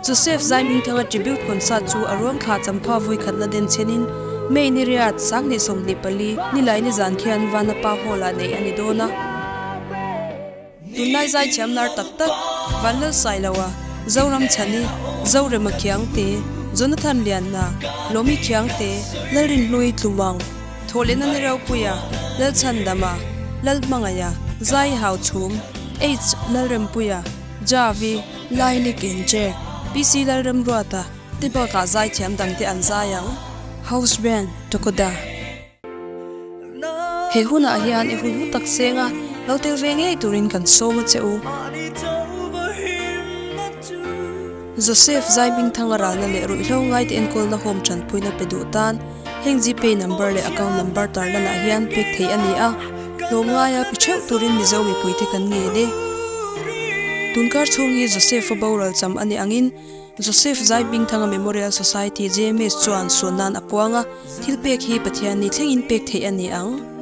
Joseph Zaihmingthanga Tribute Concert chu a ruang thla champha vui khatna den chhenin May ni riat, 2024, nilai nizan khian Vanapa Hall-ah neih a ni dawn a. Tunlai zaithiam lar tak tak, Vanlal Sailoa, Zoram Chhani, Zorema Khiangte, Jonathan Lianna, Lawmi Khiangte, Lalrinhlui Tlumang, Thawhlehna Ni Ropuia, Lalchhandama, Lalhmangaia, Zai Hauchhum, H Lalrempuia, Javi, Lailik Inchek, PC Lalremruata te bakah zaithiam dangte an zai ang. House Band, Takoda. He hunah hian i hun hlu tak senga lo tel ve ngei turin kan sawm a che u. Joseph Zaihmingthanga ralna leh ruihhlo ngaite enkawlna home tanpuina pe duh tan heng Gpay number leh account number tarlanah hian pek theih a ni a, hlawm ngaia pe theuh turin Mizo mipuite kan ngen e. Tunkar chhung hi Joseph-a boral cham a nih angin Joseph Zaihmingthanga Memorial Society, JMS, chuan suan nan a puang a, thil pek hi Pathian ni thlengin pek theih a ni ang.